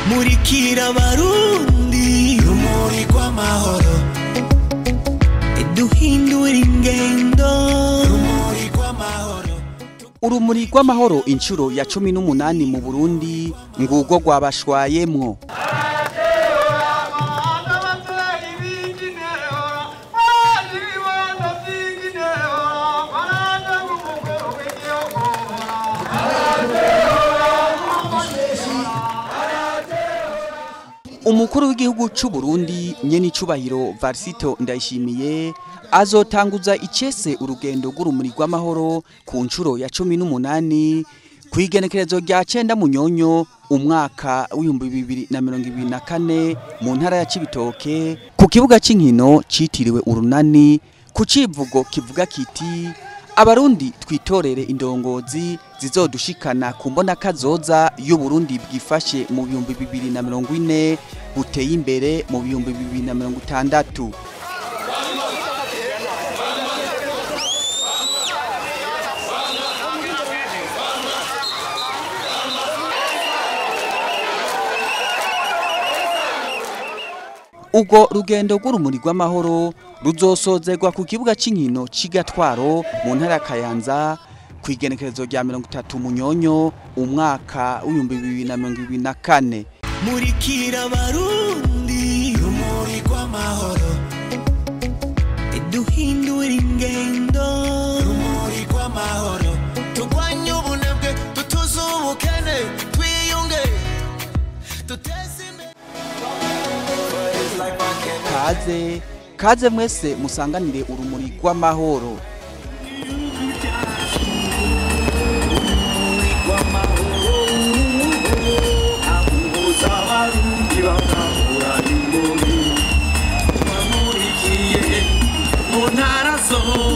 Murikira abarundi, Rumuri rw'amahoro, duhindura ingendo. Rumuri rw'amahoro. Urumuri rw'amahoro inshuro ya 18 mu Burundi ngurwo rwabashwayemwo. Umukuru w'igihugu c'u Burundi nyenicubahiro Varisito Ndayishimiye azotanguza icese urugendo rw'urumuri rw'amahoro ku nshuro ya 18 kw'igenekerezo rya 9 Munyonyo umwaka w'2024 mu ntara ya Cibitoke ku kibuga c'inkino citiriwe Urunani ku civugo kivuga kiti abarundi twitorere indongozi zizodushikana ku mbona kazoza y'Uburundi bwifashe mu 2040 buteye imbere mu 2060. Ubwo rugendo rw'urumuri rw'amahoro ruzosozerwa ku kibuga c'inkino c'igatwaro mu ntara ya Kayanza kw'igenekerezo rya 30 Munyonyo umwaka w'2024. Murikira abarundi, Rumuri rw'amahoro, duhindura ingendo. Rumuri rw'amahoro. Turwanye ubunebwe, dutuze ubukene, twiyunge, duteze imbere. Kaze kaze mwese musanganire urumuri rw'amahoro. Mu ntara zose.